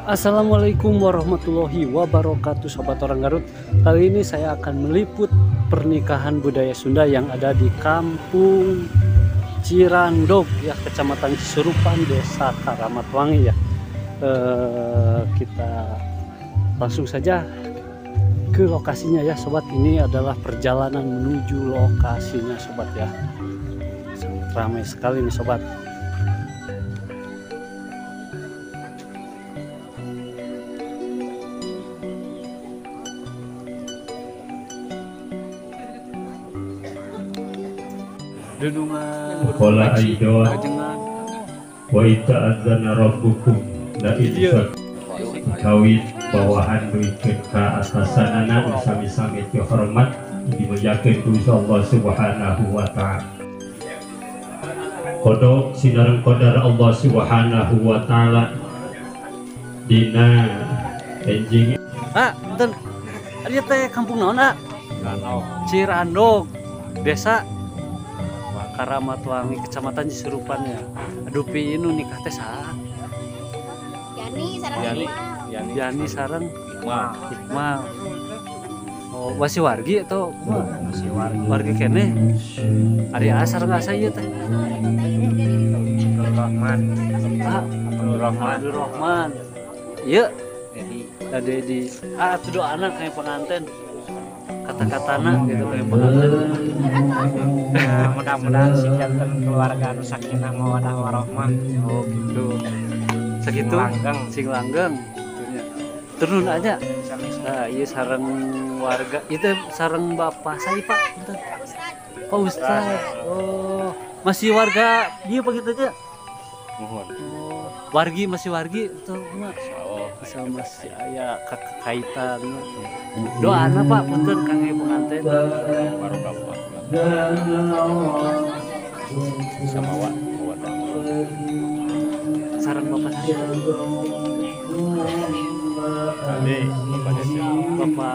Assalamualaikum warahmatullahi wabarakatuh, Sobat Orang Garut. Kali ini saya akan meliput pernikahan budaya Sunda yang ada di Kampung Cirandog ya, Kecamatan Cisurupan, Desa Karamatwangi ya. Kita langsung saja ke lokasinya ya sobat. Ini adalah perjalanan menuju lokasinya sobat ya. Sangat ramai sekali nih sobat. Dunungan Qala aidon wa ita'adzana rabbukum la in kawin bawahan duikeun ka atasanana sami-sami hormat dimuliakeun ku Allah Subhanahu wa ta'ala. Kodok sinareng qadar Allah Subhanahu wa ta'ala dina enjing. Ah, punten. Ari teh kampung naon, ah? Cirandog, Desa Karamatwangi, Kecamatan Cisurupan ya. Aduh, pi nu nikah teh saha? Yani sareng Yani. Yani sareng Iqmal. Iqmal. Oh, masih wargi atau masih wargi? Wargi keneh. Ari asa sareng asa ieu teh? Abdul Rahman. Ah, Abdul Rahman. Abdul Rahman. Ieu Dedi. Dedi. Ah, atuh doana kayak pengantin. Kata-katana gitu kayak pengantin. Nah, mudah-mudahan sing janten keluarga anu sakinah mawaddah warahmah. Oh gitu. Sakitu langgeng, sing langgeng gitunya. Turun aja. Nah, iya sareng warga itu sareng bapak saya Pak. Pak Ustaz. Oh, masih warga dia Pak gitu aja. Mohon. Oh, wargi masih wargi atau kumaha? Sama masih aya kaitan. Doana Pak punten kangge pengantin. Barokah. Sama wa mawaddah. Sareng bapak saya. Ade, Bapak Cecep. Bapak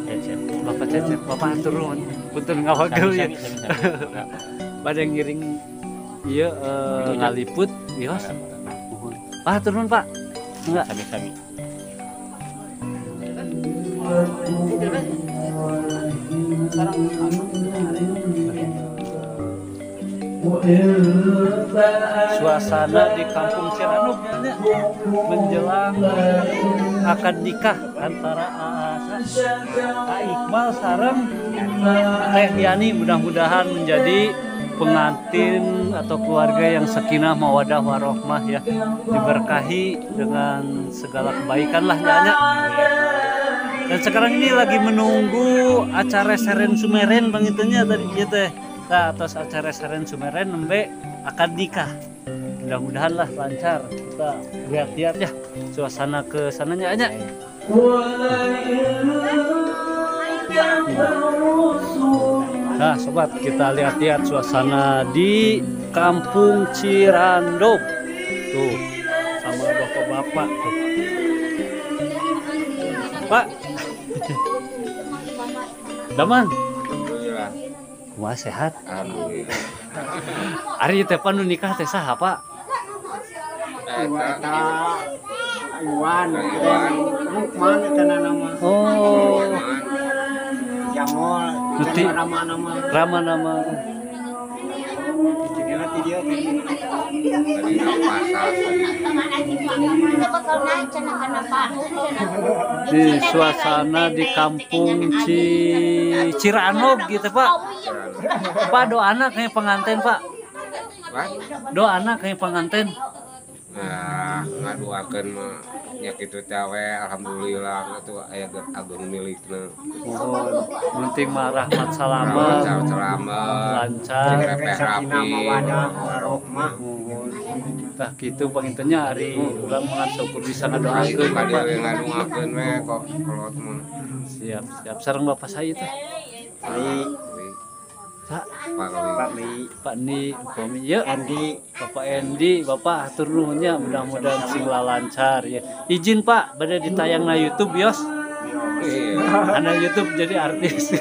Cecep. Bapak Cecep, Bapak turun. Punten ngawagel ya. Bade ngiring ieu ngaliput wios. Pak turun Pak. Enggak. Sami-sami. Suasana di Kampung Cirandog ya, menjelang akad nikah antara A Iqmal sareng Teh Yani, mudah-mudahan menjadi pengantin atau keluarga yang sakinah mawadah warohmah ya, diberkahi dengan segala kebaikan lah ya. Dan sekarang ini lagi menunggu acara seren sumeren bang itunya tadi gitu ya. Nah, atas acara seren sumeren nembe akad nikah. Mudah-mudahan lah lancar. Kita lihat-lihat ya suasana ke sananya aja. Nah sobat, kita lihat-lihat suasana di Kampung Cirandog tuh sama bapak-bapak tuh. Pak Damang, wah sehat. Alhamdulillah. Ari teh panu nikah teh saha Pak? Eta Iwan, Lukman eta nama. Oh. Jangol, Rama nama. Rama nama. Di suasana di Kampung Cirandog gitu Pak. Pak doana kayak pengantin Pak. Doana kayak pengantin. Nah, ngadoakeun mah nya kitu teh we, alhamdulillah atuh aya ageung milikna. Oh, penting mah rahmat salamet, lancar, rapi, mawadah warohmah. Tah kitu pangintennya ari urang mah syukur bisa ngadoakeun ka dieu ngadungakeun we kok kolot mah. Siap, siap. Sareng bapak saya teh. Pak Ni, Pak Ni, upami ya. Endi, Bapak Endi, Bapak hatur nuhunnya, mudah-mudahan sing lancar ya. Izin Pak, bade ditayang na YouTube yos. Ana YouTube jadi artis.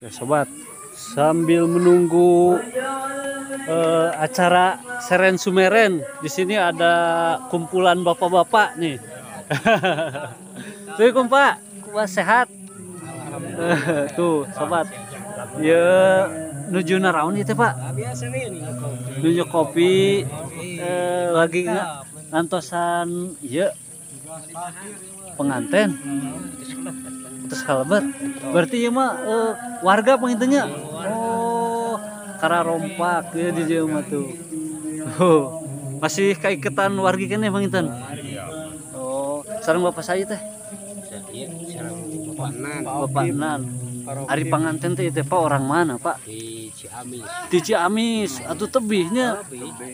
Ya sobat, sambil menunggu Acara Seren Sumeren. Di sini ada kumpulan bapak-bapak nih. Assalamualaikum Pak, kumaha sehat? Tuh sobat, ya nuju naraon ieu teh Pak? Nuju kopi, lagi ngantosan ieu penganten. Terus kalebet. Berarti ieu mah warga pangintennya. Oh, kararompak ya di dieu mah tuh. Oh, masih kaiketan wargi keneh panginten. Oh, sareng bapak saya teh. Iya, sareng Bapak Nan. Bapak Nan. Ari panganten teh teh Pak orang mana, Pak? Di Ciamis. Di Ciamis, atuh tebihnya.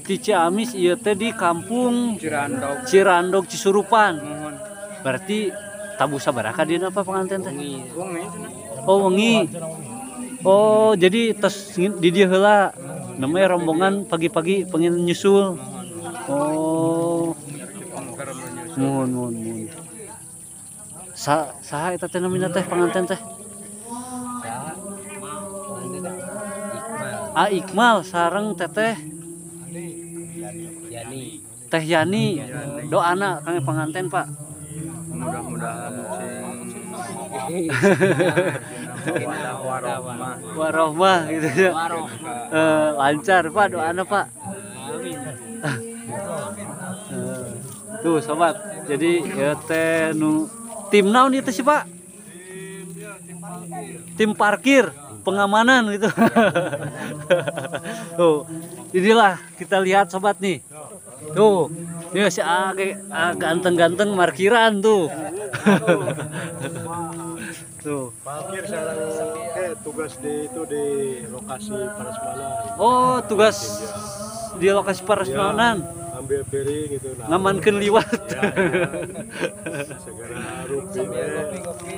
Di Ciamis ieu teh di kampung Cirandog. Cirandog Cisurupan. Berarti tabuh sabaraha ka dieuna Pak panganten teh? Oh, wengi. Oh, jadi tos di dieu heula. Namanya rombongan pagi-pagi pengen nyusul. Oh. Muhun, muhun, muhun. Saha eta teh namina teh panganten teh? A Iqmal sareng teteh Yani. Teh Yani. Doana kangge panganten Pak. Mudah-mudahan sing warohmah gitu ya. Lancar Pak doana Pak. Amin. Tuh sobat, jadi ya teh nu tim naon ieu teh sih Pak? Tim parkir, pengamanan gitu. Tuh, inilah kita lihat sobat nih. Tuh, ini si ganteng-ganteng parkiran tuh. Tuh. Parkir sekarang tugas di itu di lokasi Parasmanan. Oh, tugas di lokasi Parasmanan. Ya, ambil piring gitu nah. Ngamankeun liwat. Ya, ya. Segera rupi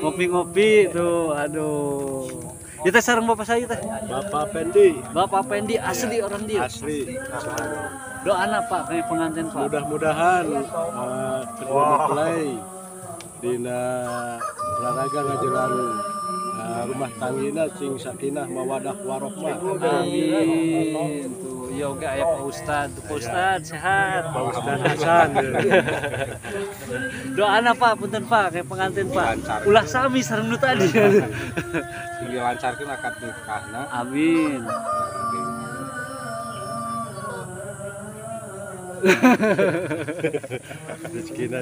ngopi-ngopi tuh, aduh. Kita sareng bapak saya teh. Bapak Pendi. Bapak Pendi asli orang dia. Asli. Doana Pak kayak pengantin Pak. Mudah-mudahan kedua mempelai dina olahraga ngajalan rumah tanggina sing sakinah mawadah warohmah. Amin. Tuh, ya oke aya Pak Ustad. Pak Ustad sehat. Pak Ustad Hasan. Doana Pak, punten Pak kayak pengantin Pak. Ulah sami sareng nu tadi. Sing dilancarkeun akad nikahna. Amin. Rezekina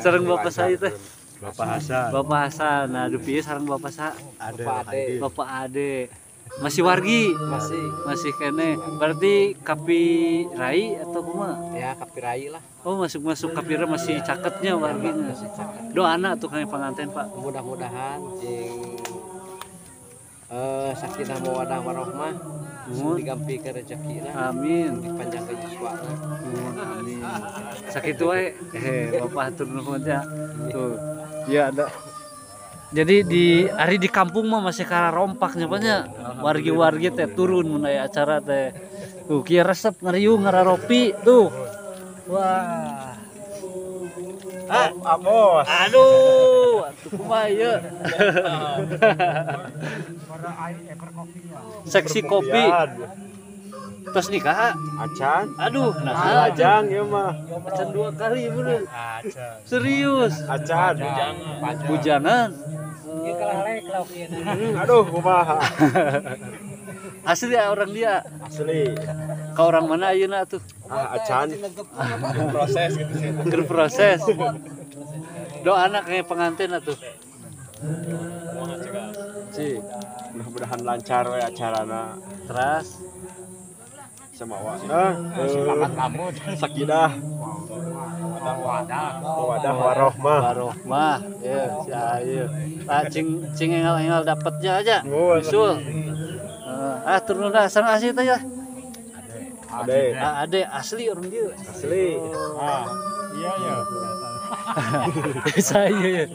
sareng bapak saya teh. Bapak Hasan. Bapak Hasan. Nah, dupi sareng bapak sa. Ade. Bapak Ade. Bapak Ade. Masih wargi? Masih. Masih kene. Berarti kapi rai atau kumaha? Ya, kapi rai lah. Oh, masuk-masuk kapira masih caketnya warginya. Masih caket. Doana tuh kang pengantin, Pak. Mudah-mudahan jeung sakinah mawadah warohmah. Digampi ke rezekina. Amin. Dipanjangkeun yuswana. Amin. Sakitu wae. Bapak hatur nuhun ya. Tuh. Ya ada. Jadi di hari di kampung mah masih kararompak nya banyak. Wargi-wargi teh turun mun aya acara teh. Tuh kieu resep ngariung ngararopi tuh. Wah. Ah, Amos. Aduh, atuh kumaha ieu? Seksi kopi. Terus nikah? Acan. Aduh, nah lajang ieu mah. Acan 2 kali bener. Serius. Acan. Bujangan. Ieu kalah lek lauk ieu. Aduh, kumaha. Asli orang dia. Asli. Ka orang mana ayeuna atuh? Ah, acan. Proses gitu sih. Keur proses. Doana kayak pengantin atuh. Cik, mudah-mudahan lancar we acarana. Terus samawana selamat kamu sakinah mawadah warohmah. Warohmah. Ya, si ayeuna. Ah, cing cing engal-engal dapetnya aja. Usul. Ah, turun dah sareng asli teh ya. Ade. Ah, ade asli orang dia. Asli. Ah, iya ya. Saya ya.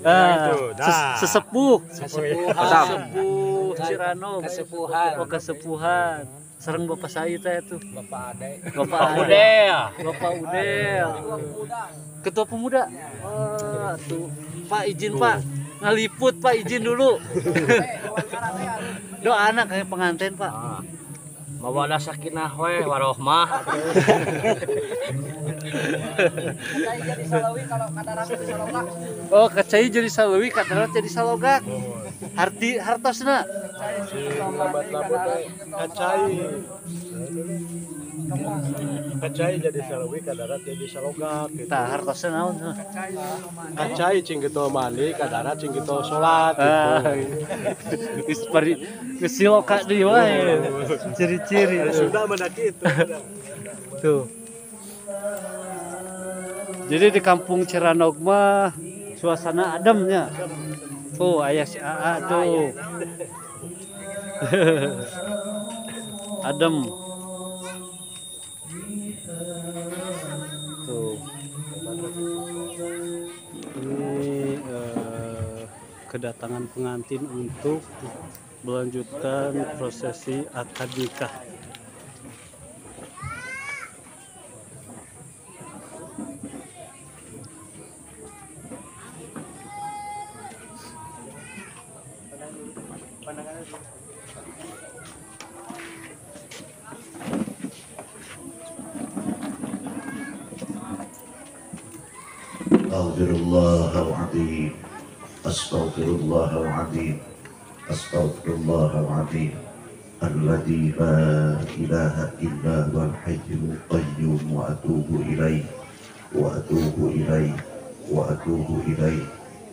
Nah, itu. Nah. Sesepuh. Sesepuh. Sesepuh Cirano. Kesepuhan. Oh, kesepuhan. Sareng bapak saya teh tuh. Bapak Ade. Bapak Udel. Bapak Udel. Ketua pemuda. Wah, tuh. Pak izin Pak. Ngaliput Pak, izin dulu. Doa anak kayak pengantin Pak. Mawadah sakinah we warohmah. Kacai jadi salawi kalau kadarat jadi salogak. Oh, kacai jadi salawi kadarat jadi salogak. Arti hartosna. Kacai. Kacai jadi salawi kadarat jadi salogak. Tah hartosna naon? Kacai cing kitu mandi kadarat cing kitu salat gitu. Geus pari geus siloka deui wae. Ciri-ciri sudah mendaki itu. Tuh. Jadi di kampung Ciranog mah suasana ademnya. Tuh ayah si AA tuh. Adem. Tuh. Ini kedatangan pengantin untuk melanjutkan prosesi akad nikah. Astaghfirullahaladzim, astaghfirullahaladzim, astaghfirullahaladzim, alladzi la ilaha illa huwal hayyul qayyum wa atubu ilaih, wa atubu ilaih, wa atubu ilaih,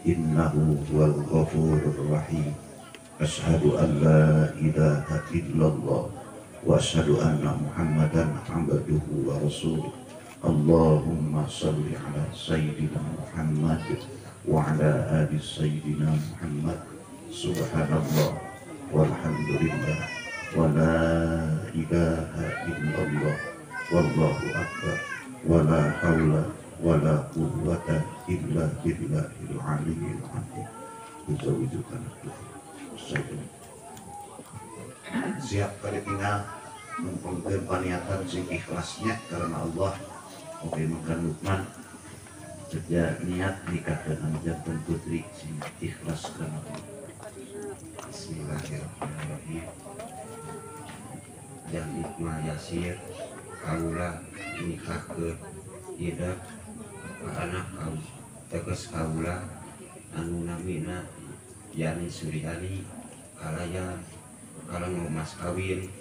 innahu huwal ghafurur rahim. Asyhadu an la ilaha illallah wa asyhadu anna Muhammadan abduhu wa rasuluh. Allahumma salli ala Sayyidina Muhammad wa ala ali Sayyidina Muhammad. Subhanallah walhamdulillah wa la ilaha illallah wallahu akbar wa la hawla wa la quwwata illa billahil aliyyil azim. Uzawijukan. Siap kali tinggal mengkumpulkan paniatan sing ikhlasnya karena Allah. Oke, makan Lukman sejak niat nikah dengan jantan putri sing ikhlas karena Allah. Bismillahirrahmanirrahim. Yang Iqmal Yasir kaula nikah ke ida anak kau teges kaula anu namina Yani Suryani kalayan kalau mas kawin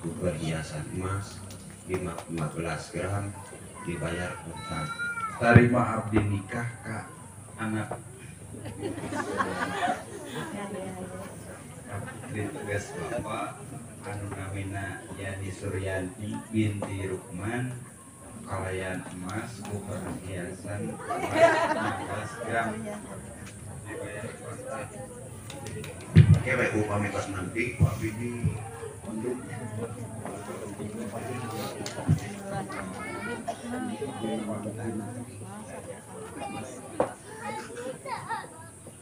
ku perhiasan emas 15 gram dibayar kontan. Tarima abdi nikah ka anak abdi tegas bapak anu namina Yani Suryani binti Rukman kalayan emas ku perhiasan emas 15 gram dibayar kontan. Oke, baik Bu pamitas nanti Pak Bidi untuk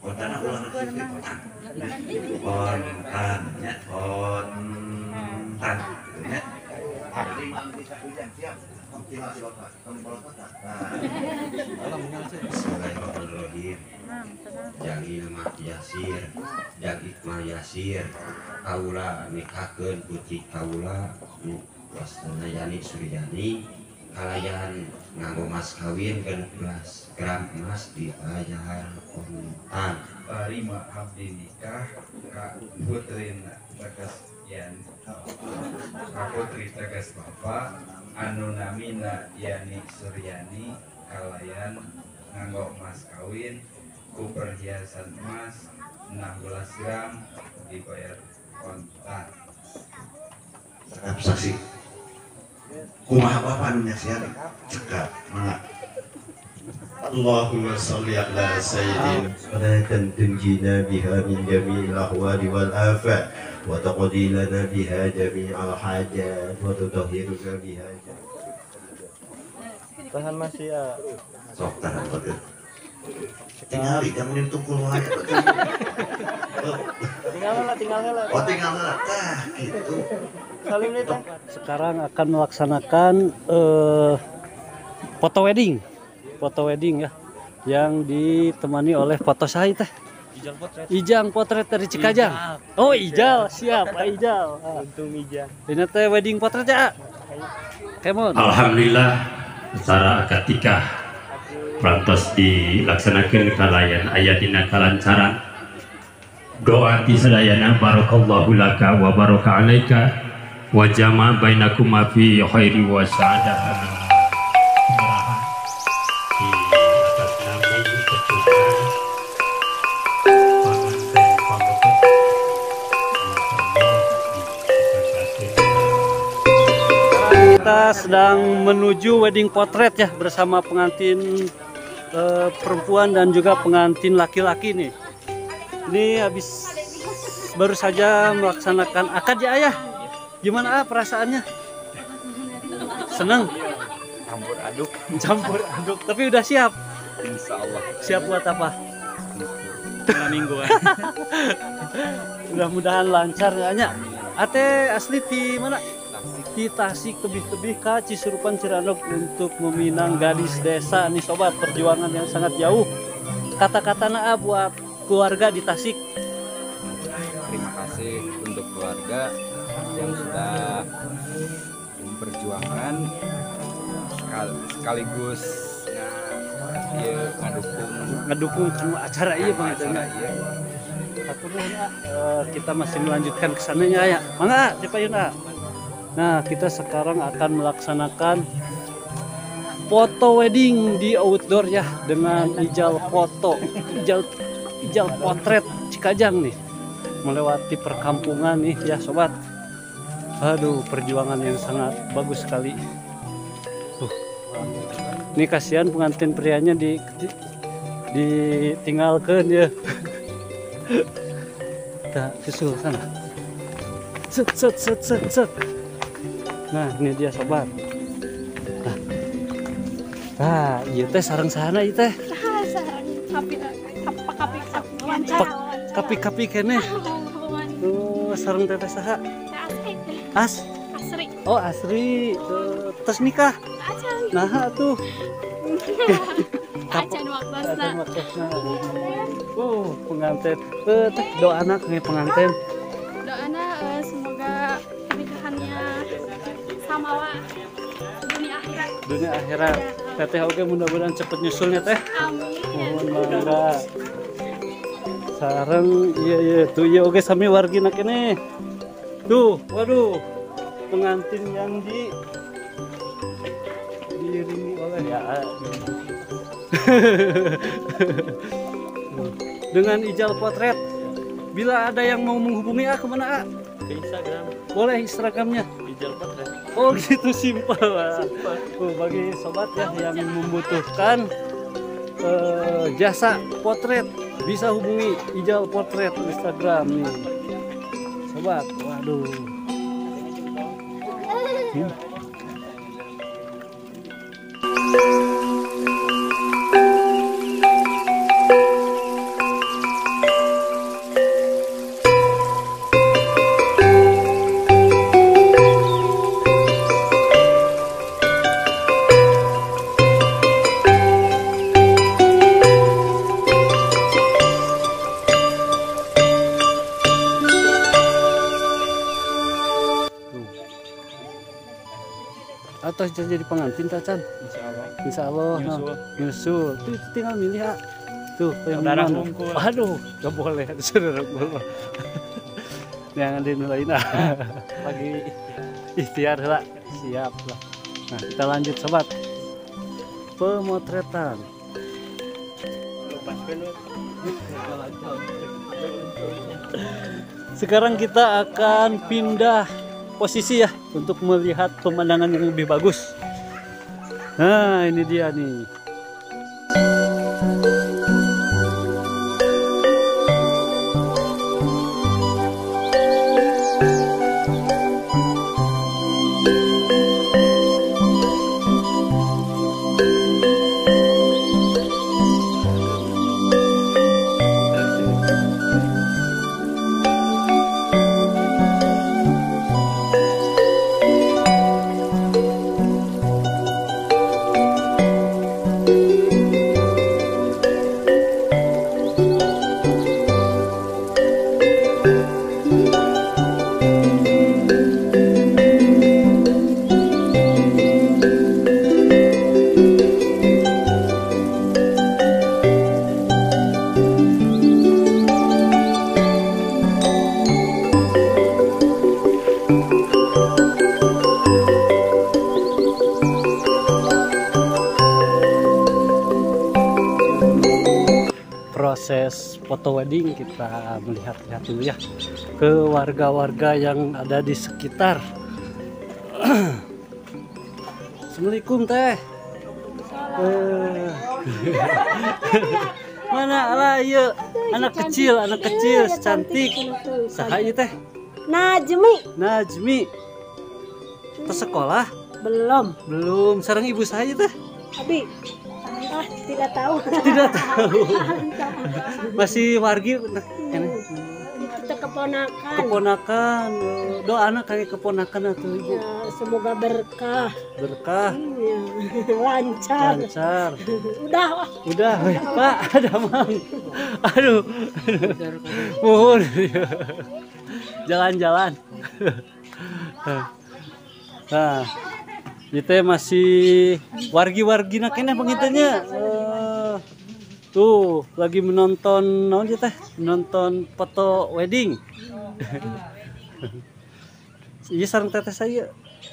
kontan aku kontan ya kontan ya. Bismillahirrahmanirrahim. Jangil Mak Yasir, Jang Iqmal Yasir, kaula nikahkeun putri kaula nu wastana Yani Suryani kalayan nganggo mas kawin 16 gram emas dibayar kontan. Tarima abdi nikah ka putrina tegas Yan ka putri tegas bapak anu namina Yani Suryani kalayan nganggo mas kawin ku perhiasan emas 16 gram dibayar kontan. Cekap saksi. Kumaha bapak anu nyaksian? Cekap, mangga. Allahumma sholli ala sayyidina salatan tunjina biha min jami'il ahwali wal afat wa taqdi lana biha jami'al hajat wa tutahhiruna biha. Tahan masih ya. Sok tahan betul. Tinggal jangan nyentuh wae. Tinggal lah, tinggal lah. Oh, tinggal lah. Tah, gitu. Salim nih, teh. Sekarang akan melaksanakan foto wedding. Foto wedding ya, yang ditemani oleh foto saya teh. Ijal Potret. Ijang Potret dari Cikajang. Ijal. Oh, Ijal, siap, Pak Ijal. Untung Ijal. Ini teh wedding potret ya. Kemon. Alhamdulillah acara akad nikah prantos dilaksanakan kalayan aya dina kalancaran. Doa ti sadayana barakallahu laka wa baraka alaika wa jama bainakuma fi khairi wa sa'adah. Di atas nami keturunan panganten pamekut Kita sedang menuju wedding potret ya bersama pengantin perempuan dan juga pengantin laki-laki nih. Ini habis baru saja melaksanakan akad ya ayah. Gimana perasaannya? Seneng? Campur aduk. Campur aduk. Tapi udah siap? Insya Allah. Siap buat apa? Malam mingguan. Mudah-mudahan lancar ya. Ate asli di mana? Di Tasik, tebih-tebih ke Cisurupan Ciranuk untuk meminang gadis desa nih sobat, perjuangan yang sangat jauh. Kata-kata naa buat keluarga di Tasik. Terima kasih untuk keluarga yang sudah memperjuangkan sekaligus ngedukung acara iya banget ya. Kita masih melanjutkan kesananya ya. Mangga, Cipayuna. Nah, kita sekarang akan melaksanakan foto wedding di outdoor ya dengan Ijal Foto, Ijal Potret Cikajang nih. Melewati perkampungan nih ya sobat. Aduh, perjuangan yang sangat bagus sekali. Ini kasihan pengantin prianya ditinggalkan ya. Kita susul sana. Set set set set set. Nah, ini dia sobat. Nah, iya teh sareng sana ieu teh. Kapi-kapi keneh. Oh, sareng teteh saha? As? Asri. Oh, Asri. Terus nikah? Nah, tuh. Acan waktosna. Oh, pengantin. Teh doana ke pengantin. Doana semoga pernikahannya samawa dunia akhirat. Dunia akhirat. Teteh oke mudah-mudahan cepet nyusulnya teh. Amin. Mohon mangga. Sareng iya iya tuh iya oke sami wargina kene. Tuh, waduh. Pengantin yang diiringi oleh ya. Dengan Ijal Potret. Bila ada yang mau menghubungi A kemana A? Ke Instagram. Boleh Instagramnya? Ijal Potret. Oh gitu, simpel. Oh, bagi sobat ya yang membutuhkan jasa potret bisa hubungi Ijal Potret Instagram nih. Sobat, waduh. Atau jadi pengantin Tacan? Insya Allah. Insya Allah. Nyusul. Nah, nyusul. Tuh tinggal milih ya. Tuh yang saudara mana? Aduh, gak boleh saudara gua. Jangan dinulain ah. Lagi ikhtiar lah. Siap lah. Nah, kita lanjut sobat. Pemotretan. Sekarang kita akan pindah posisi ya untuk melihat pemandangan yang lebih bagus. Nah, ini dia nih. Proses foto wedding kita melihat-lihat dulu ya ke warga-warga yang ada di sekitar. Assalamualaikum teh. Mana ala ieu anak kecil cantik. Saha ieu teh? Najmi. Najmi. Ke sekolah? Belum. Belum. Sareng ibu saya teh? Abi. Ah, tidak tahu. Tidak tahu. Masih wargi kita keponakan. Keponakan. Doa anak kayak keponakan atau ibu. Ya, semoga berkah. Berkah. Ya. Lancar. Lancar. Udah. Udah, Pak, ada Mang. Aduh. Mohon. Jalan-jalan. Nah, itu masih wargi-wargi nak keneh pengitanya. Tuh lagi menonton naon ieu teh? Menonton foto wedding. Ieu sareng teteh saya.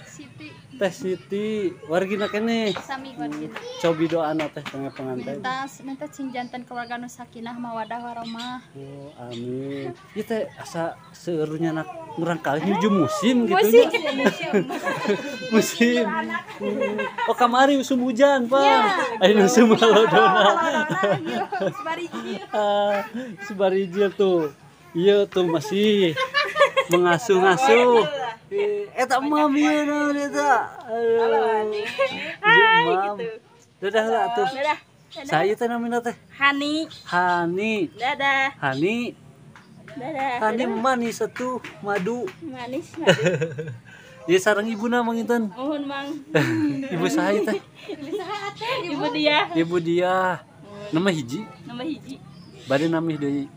Siti. Teh Siti, wargina keneh. Sami wargina. Cobi doana teh pengantin. Minta cing janten keluarga nu sakinah mawadah warahmah. Oh, amin. Ieu teh asa seueuh nak murang kali nuju musim gitu nya. Musim. Oh kamari musim hujan, Pak. Ayo musim malodona. Sebarijil tuh. Iya tuh masih mengasuh-ngasuh. Eta mam ieu naon eta. Hai gitu. Dadah lah atuh. Dadah. Saya teh namina teh Hani. Hani. Dadah. Hani. Dadah. Hani manis atuh madu. Manis madu. Ieu sareng ibuna Mang Intan. Mohon Mang. Ibu saha ieu teh? Ibu saha teh? Ibu dia. Ibu dia. Nama hiji? Nama hiji. Bade nami deui.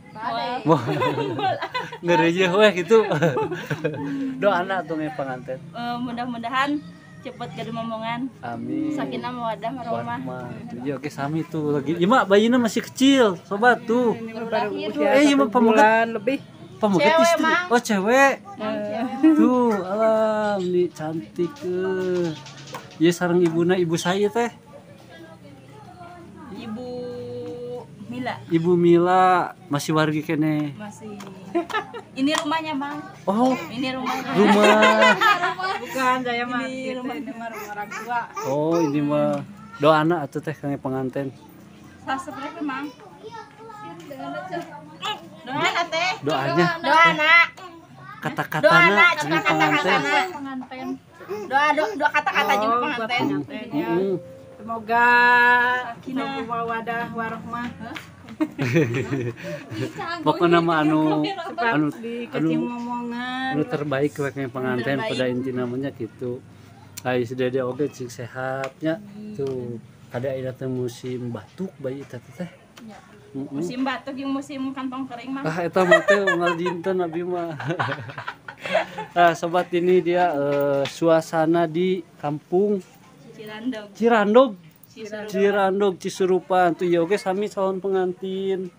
Wah. Ngeureuh weh gitu. Doana atuh nge panganten. Mudah-mudahan cepet gaduh momongan. Amin. Sakinah mawaddah warahmah. Iya oke sami tuh lagi. Ieu mah bayina masih kecil, sobat tuh. Eh ieu mah pameget lebih. Pameget istri. Oh cewek. Tuh alam nih cantik. Ieu sareng ibuna ibu saya teh. Ibu Mila. Ibu Mila masih wargi kene. Masih. Ini rumahnya, Bang. Oh. Ini rumahnya. Rumah. Bukan, saya mah. Ini rumah, ini mah rumah orang tua. Oh, ini mah doana atuh teh kangge pengantin. Sasep Mang. Doana teh. Doanya. Doana. Kata-katana kangge pengantin. Doa doa kata-kata jeung pengantin. Semoga sakinah mawadah warahmah. Pokoknya mah anu anu anu terbaik we pengantin pada inti namanya gitu. Ai si Dede oge cing sehatnya tuh. Kada aya teh musim batuk bayi eta teh. Musim batuk jeung musim kantong kering mah. Ah eta mah teh unggal dinten abi mah. Nah, sobat ini dia suasana di kampung Cirandog. Cirandog. Cirandog Cisurupan tuh ya oke sami calon pengantin.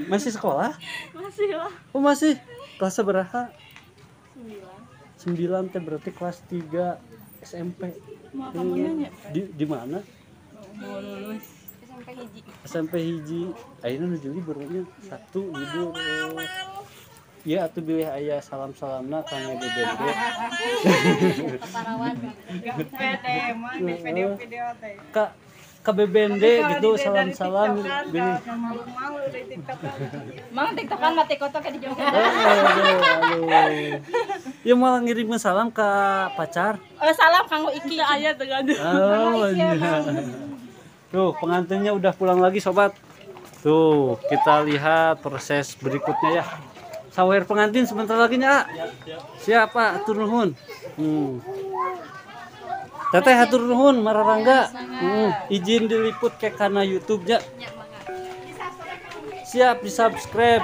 Masih sekolah? Masih lah. Oh masih. Kelas berapa? 9. 9 teh berarti kelas 3 SMP. Mau kamu nanya? Di mana? Mau lulus SMP hiji. SMP hiji. Ayeuna nuju liburnya Sabtu libur. Iya atuh bilih aya salam-salamna kangge BBB. Keparawan. Pede mah di video-video teh. Ka ke BBND gitu salam-salam bilih. Malu-malu di TikTok. Mang TikTokan mati kotok di Jogja. Aduh. Ya malah ngirim salam ke pacar. Oh, salam kanggo Iki aya teu gaduh. Oh, iya. Tuh, pengantinnya udah pulang lagi sobat. Tuh, kita lihat proses berikutnya ya. Sawer pengantin sebentar lagi nya. Siapa? Hatur nuhun. Teteh hatur nuhun mararangga. Izin diliput ke kana YouTube nya. Siap di-subscribe.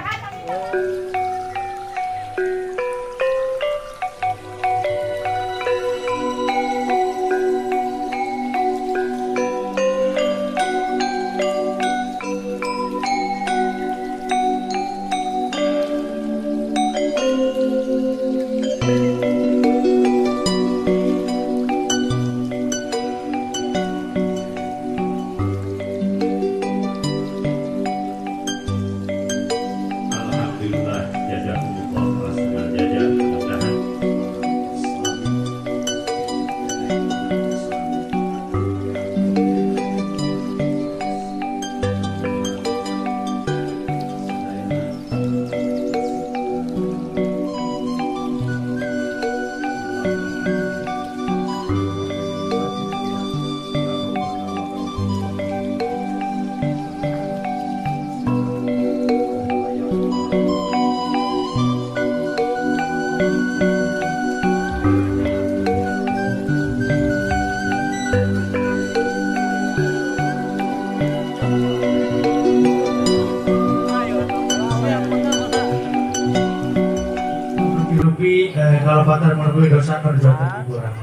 Rupi kalepatan menemui dosa perjuangan ibu orang.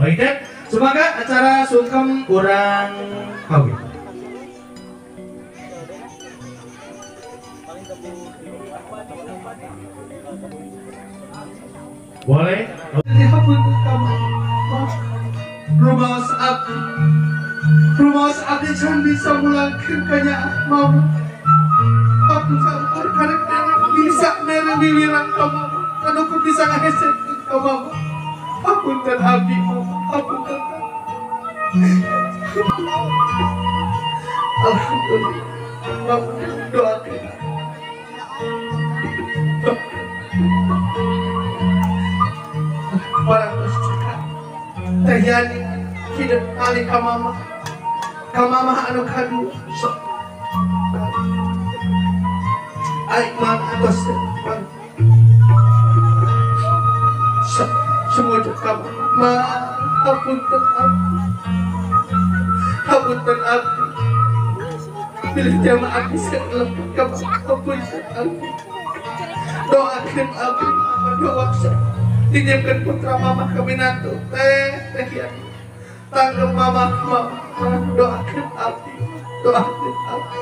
Baik deh, semoga acara sungkem kurang kawin. Boleh? Rumah abdi can bisa mulangkeun ka nyaah mama. Aku campur karek bisa mere biwirang ka mama. Anu ku bisa ngahesekeun ka mama. Hapunten abdi mama, hapunten. Alhamdulillah. Mama doakeun. Parantos cekap Teh Yani hidup ali ka mama. Ka mama anu kadua sok. Ai mang atos bang. Sok semuju ka mama. Hapunten abdi. Hapunten abdi. Bilih jamaah abdi saeuleum ka mama. Hapunten abdi. Doakeun abdi mama doa sok. Titipkeun putra mama ka minantu teh teh Yani. Tanggep mama mama doakeun abdi, doakeun abdi.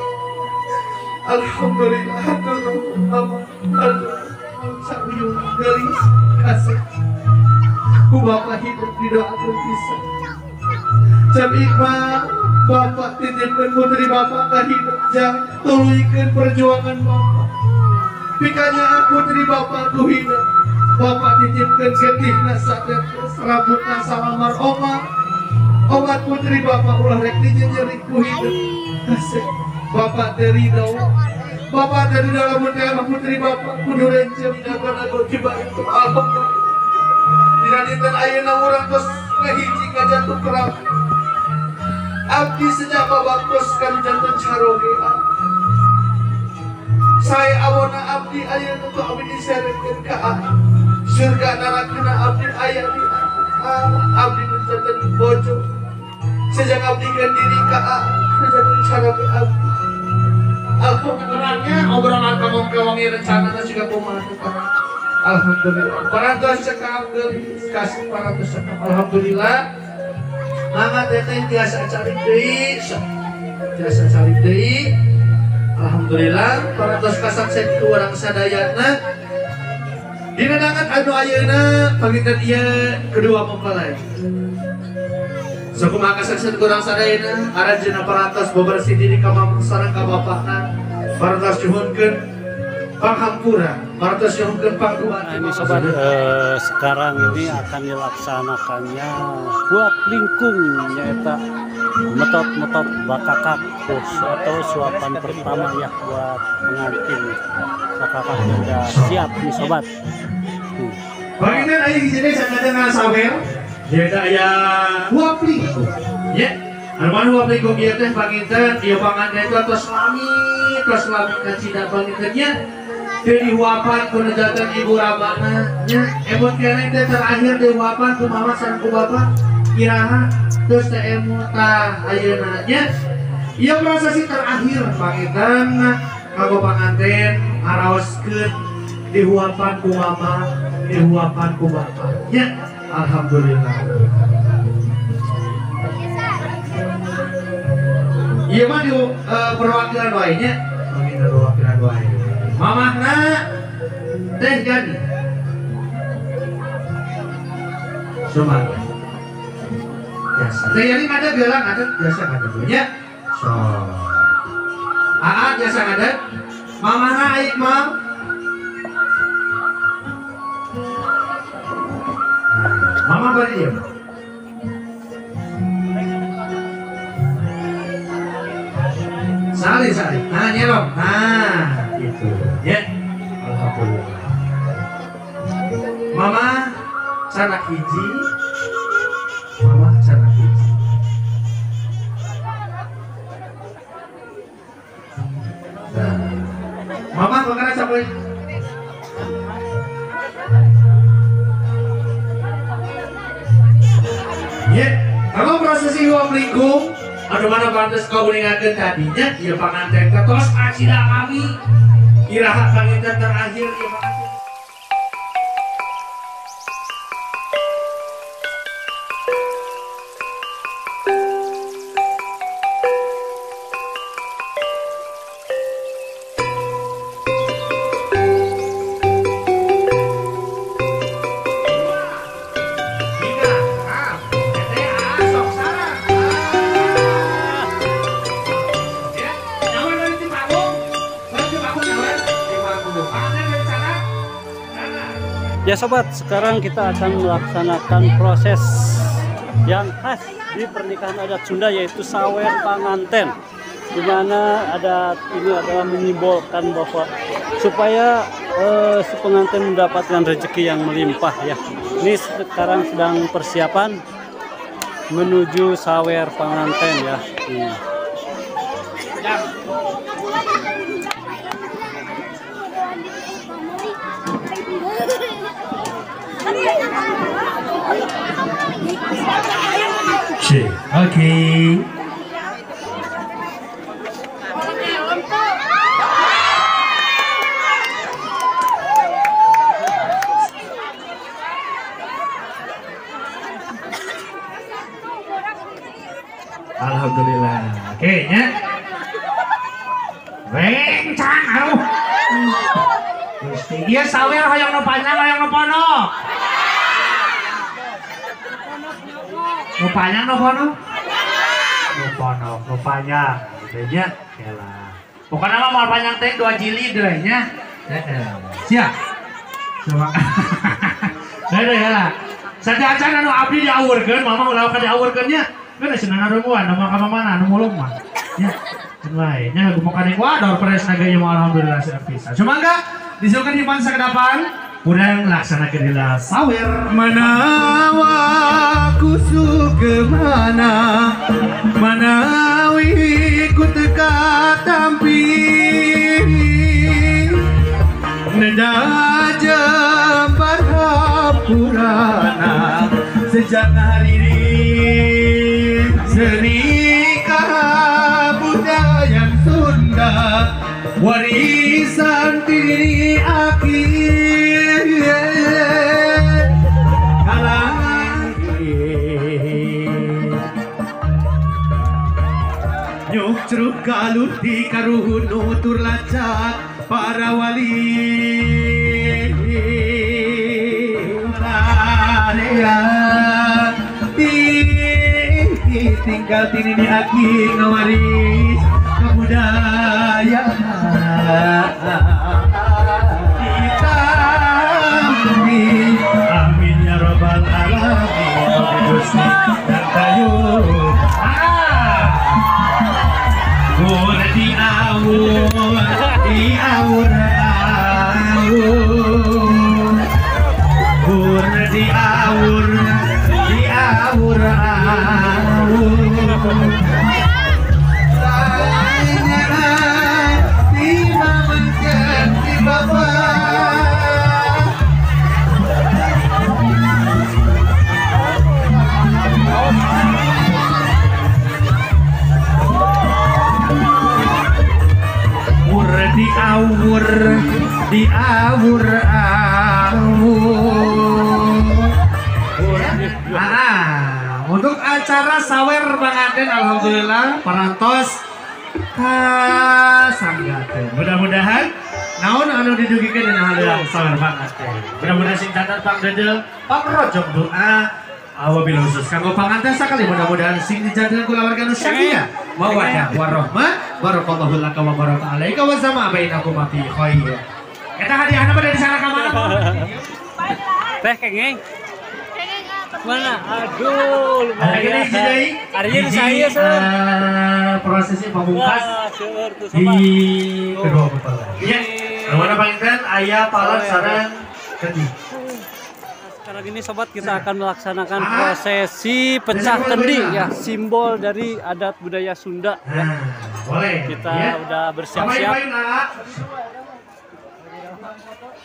Alhamdulillah hatur nuhun mama, hatur sauyung geulis kasih. Ku bapak hidup didoakeun pisan. Jam Iqbal bapak titipkeun putri bapak ka hidup jang tuluykeun perjuangan bapak. Pikanya putri bapak ku hidup. Bapak titipkeun getihna satetes rambutna salamar omat. Omat putri bapak ulah rek dijejerik ku hidup. Kasih bapak teh ridho. Bapak teh ridho lamun teh putri bapak kudu rencem dago-dago tiba itu. Alhamdulillah. Dina dinten ayeuna urang tos ngahiji ka jatuh kerap. Abdi sejak babaktos kan janten caroge. Saya awona abdi ayeuna ku abdi diseretkeun ka surga narakana abdi aya di abdi janten bojo. Sejak abdi kan diri ka janten caroge abdi. Alhamdulillahnya obrolan kamong-kamong rencanana juga kumaha. Alhamdulillah. Parantos cekap geulis kasih parantos cekap. Alhamdulillah. Mangga teteh tiasa calik deui. Tiasa calik deui. Alhamdulillah parantos kasaksen ku urang sadayana. Dina danget anu ayeuna panginten ieu kedua mempelai. Sakumaha kasaksen ku urang sadayana aranjeunna parantos bebersih diri ka mamah sareng ka bapakna. Parantos nyuhunkeun panghampura, parantos nyuhunkeun pangduan. Nah, ini sobat, sekarang ini akan dilaksanakannya buat lingkung nyaeta metot-metot bakakak atau suapan pertama ya buat pengantin. Bakakaknya udah siap nih sobat. Panginten aya di sini sangatna sawer, nyaeta aya huap lingkung. Ya, anu mana huap lingkung ieu teh panginten ieu panganten itu atos lami kacida pangintennya. Jadi huapan ku nejatan ibu ramana nya emot keneh teh terakhir di huapan ku mama sareng ku bapak iraha terus teh emot tah ayeuna nya. Ieu prosesi terakhir panginten kanggo panganten ngaraoskeun di huapan ku mama di huapan ku bapak nya. Alhamdulillah. Ieu mah di perwakilan wae nya, panginten perwakilan wae. Mamahna teh jadi sumaga biasa teh yani ada gelang ada biasa ada nya so aa biasa ada mamahna Iqmal. Mama bari dia sali sali nah nyelom nah gitu ya. Alhamdulillah. Mama canak hiji, mama canak hiji. Nah, mama makana sapoe. Ya, kalau prosesi huap lingkung anu mana pantes kau uningakeun tadinya ieu panganten teh tos acida kami. Iraha panginten terakhir ieu panganten. Ya sobat, sekarang kita akan melaksanakan proses yang khas di pernikahan adat Sunda, yaitu sawer panganten, di mana adat ini adalah menyimbolkan bahwa supaya si pengantin mendapatkan rezeki yang melimpah ya. Ini sekarang sedang persiapan menuju sawer panganten ya. Oke. Alhamdulillah. Oke, nya. Rencang aduh. Gusti, ieu sawer hayang nu panjang hayang nu pondok. Nu panjang nu pondok? Nu pondok, nu panjang. Gitu nya. Elah. Pokokna mah moal panjang teh 2 jilid we nya. Heeh. Siap. Coba. Heeh heula. Saacan anu abdi diawurkeun, mama ulah ka diawurkeun nya. Kan cenah narunguan nama ka mana anu mulung mah. Nya. Cenah wae nya gumokan wah dor pres naga ieu mah alhamdulillah siap pisan. Sumangga disuguhkeun di pansa kedapan urang laksanakeun heula sawer. Manawa kusu kemana manawi ku teka tampi neda jembar hampurana sejak hari ini seni budaya Sunda warisan diri akhir nyuk ceruk galur di karuhun nutur lacak para wali tinggal tini aki ngawaris kebudayaan ditampi amin ya robbal alamin Gusti dan tayu kur di awur awur kur di awur di awur awur di awur awur. Untuk acara sawer panganten alhamdulillah parantos kasanggakeun. Mudah-mudahan naon anu didugikeun dina hal sawer panganten. Mudah-mudahan sing catat pangdedel pangrojok doa awabil khusus kanggo panganten sakali mudah-mudahan sing dijadikan kulawarga nu sakinah mawaddah warahmah barakallahu laka wa baraka alaika wa sama bainakum fi khair. Eta hadiahna pada di sana ka mana? Teh kengeng. Mana? Aduh, lumayan. Hari ini saya seur. Prosesi pamungkas di kedua mempelai. Iya. Mana panginten aya palan sareng kendi. Sekarang ini sobat kita akan melaksanakan prosesi pecah kendi ya, simbol dari adat budaya Sunda ya. Boleh. Kita udah bersiap-siap.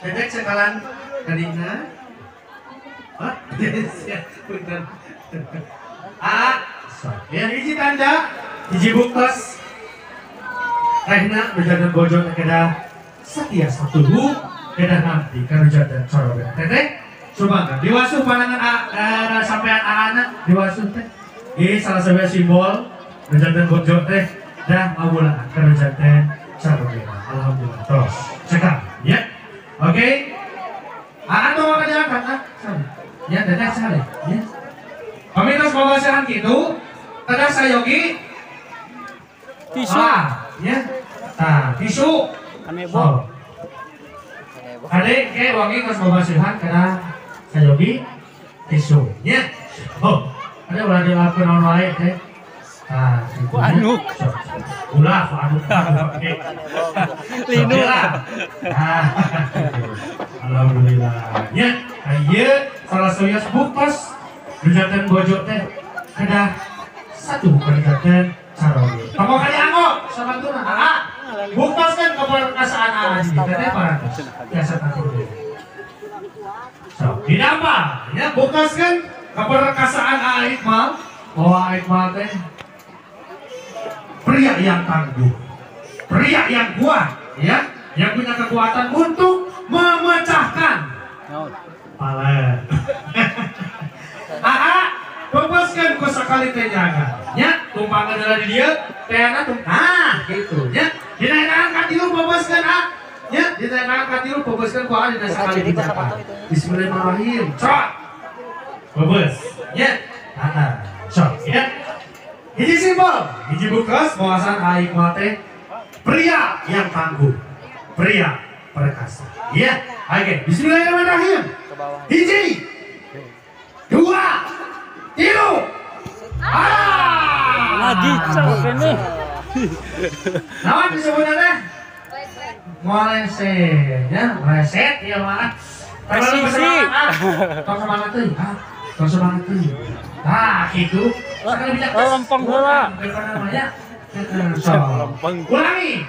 Dedek sekalan kendina. Hah? Punten. Ya hiji tanda, hiji buktos. Rehna berjalan bojong kedah setia satuhu kedah nanti karujadan corobet. Teteh coba kan diwasuh pandangan sampean anak diwasuh teh. Ini salah satu simbol berjalan bojong teh dah mawulaan karujadan corobet. Alhamdulillah. Terus cekap ya. Oke. Aa tuh makan diangkat ah. Ya, dadah sale. Ya. Kami terus pembahasan gitu. Dadah sayogi. Tisu. Ya. Nah, tisu. Kanebo. Ade ke wangi geus babasihan kana sayogi tisu nya. Oh, ada ulah dilakukan naon wae teh. Ah, ku anuk. Ulah ku anuk. Linu. Ah. Alhamdulillah. Nya, ieu salah sawios buktos nu bojo teh kedah satu peningkatan caroge. Toko kali anggo sabantuna. Ah, buktoskeun keperkasaan aa teteh parantos. Biasa tadi. So, didampa ya buktoskeun keperkasaan aa Iqmal bahwa Iqmal teh pria yang tangguh, pria yang kuat, ya, yang punya kekuatan untuk memecahkan palen. Aa, bebaskan ku sakali teh nyaga, nya, tumpangan heula di dieu, tehna tum, ah, gitu, nya, dina enakan katilu bebaskeun a, nya, dina enakan katilu bebaskeun ku a dina sakali dijaga. Bismillahirrahmanirrahim, cok, bebas, nya, ah, sok, ya. Hiji simpel, hiji bukes, wawasan aing mah teh pria yang tangguh, pria perkasa. Iya, oke. Bismillahirrahmanirrahim. Hiji, dua, tilu. Ah, lagi capek nih. Naon disebutna teh? Moleset, ya, meleset ieu mah. Presisi. Tong semangat teuing, ah. Tong semangat teuing. Nah, gitu. Lempeng heula. Ulangi.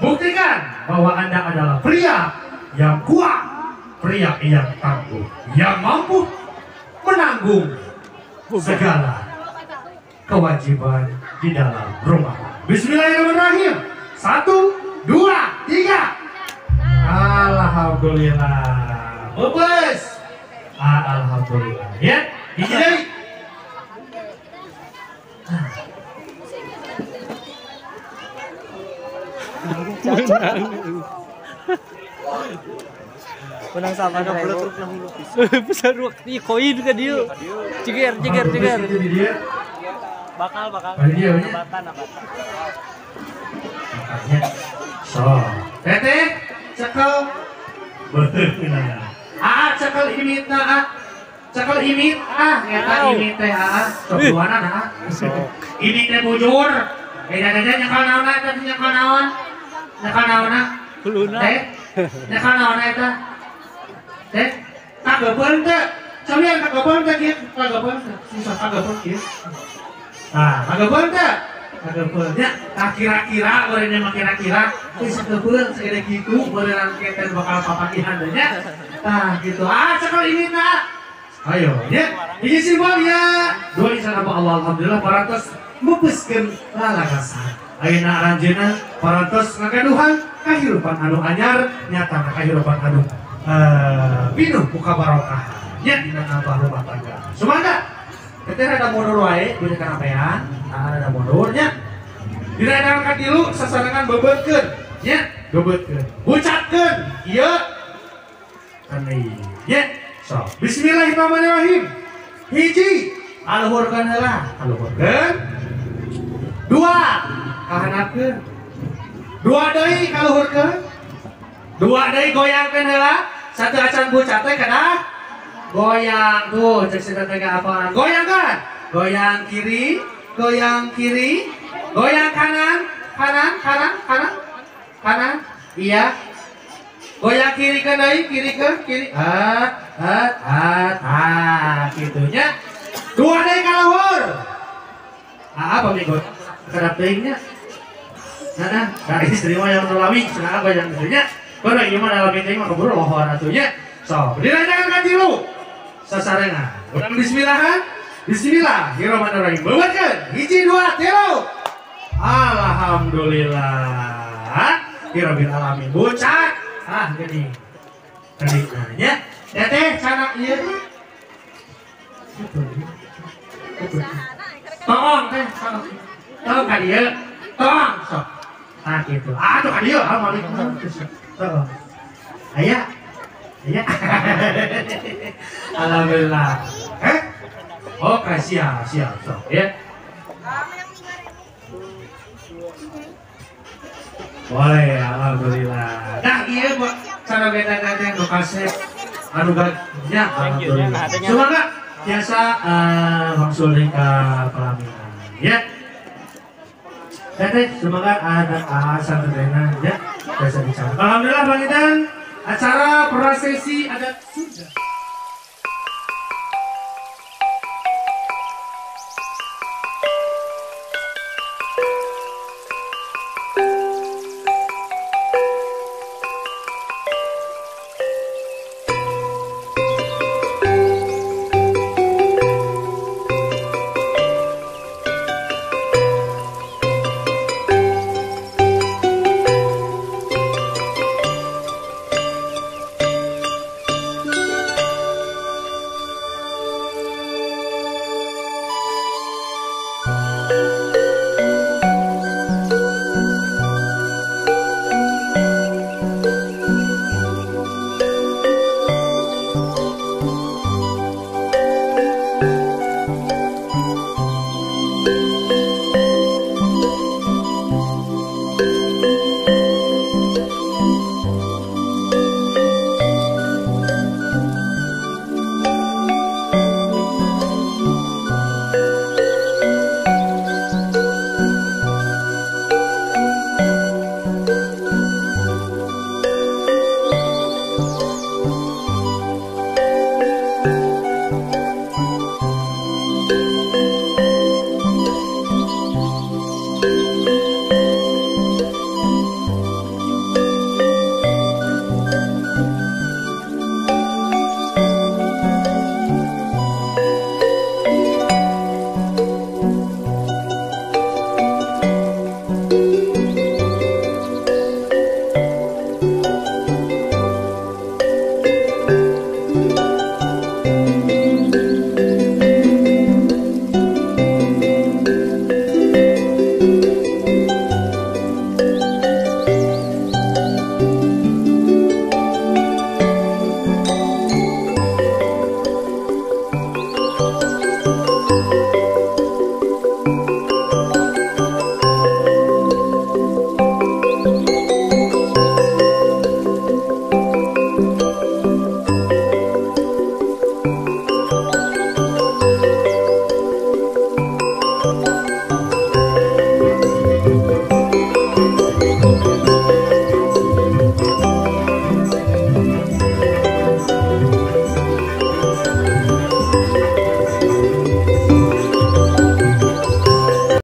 Buktikan bahwa Anda adalah pria yang kuat, pria yang tangguh, yang mampu menanggung segala kewajiban di dalam rumah. Bismillahirrahmanirrahim. 1, 2, 3. Alhamdulillah. Bebas. Alhamdulillah. Ya, hiji deui. Menang sama besar waktu koin ke dia. Ceger ceger ceger. Bakal bakal. Abatan abatan. So, teteh cekel. Ah, cekel imitna ah. Cekel imit ah, eta imit teh ah. Sok duanan ah. Imit teh bujur. Beda-beda nyekel naonna eta nyekel naon? Nyekel naonna? Teh, nyekel naonna eta? Teh, kagepeun teh. Cobian kagepeun teh kieu, kagepeun teh. Susah kagepeun kieu. Nah, kagepeun teh. Kagepeun nya, tah kira-kira beureunnya mah kira-kira geus kagepeun sagede kitu beureunang teh bakal papagihan teh nya. Tah gitu. Ah, cekel imitna. Ayo, ya. Hiji simbol ya. Dua insya Allah, alhamdulillah parantos mupuskeun lalagasan. Ayeuna aranjeunna parantos ngagaduhan kahirupan anu anyar nyatana kahirupan anu pinuh ku kabarokah nya dina nambah rumah tangga. Sumangga. Teteh rada mundur wae geuning kanapean, nah rada mundur nya. Dina enakan katilu sasarengan bebeutkeun nya, bebeutkeun. Bucatkeun ieu kanai nya. So, bismillahirrahmanirrahim. Hiji, aluhurkeun heula, aluhurkeun. Dua, kahanapkeun. Dua deui kaluhurkeun. Dua deui goyangkeun heula. Satu acan bucat teh kedah goyang tuh cek si teteh apaan. Goyangkan. Goyang kiri, goyang kiri, goyang kanan, kanan, kanan, kanan, kanan. Iya. Goyang kiri ke deui, kiri ke kiri. Ah, ah, ah, ah, gitunya. Dua deui ka luhur. Ah, apa minggu kerap teuing nya. Nah, nah, istri mah yang nulawi, cenah goyang istrinya. Baru ieu mah dalam teuing mah keburu lohor atuh nya. So, dilanjutkan ka tilu. Sasarengan. Urang bismillahan. Bismillahirrahmanirrahim. Bebeutkeun. 1, 2, 3. Alhamdulillah. Hirabbil alamin. Bucat. Ah, gini. Tadi nanya, teteh canak ieu. Toong teh, toong. Toong ka dieu. Toong sok. Ah gitu. Ah tuh ka dieu, ah malik. Toong. Aya. Aya. Alhamdulillah. Eh? Oke, siap, siap sok ya. Boleh, alhamdulillah. Nah, iya buat Sareng teteh nu kasep anu nya alhamdulillah. Semoga biasa wangsul ka pelaminan ya. Teteh semoga ada asal tetehna ya biasa bicara. Alhamdulillah pangitan acara prosesi adat Sunda.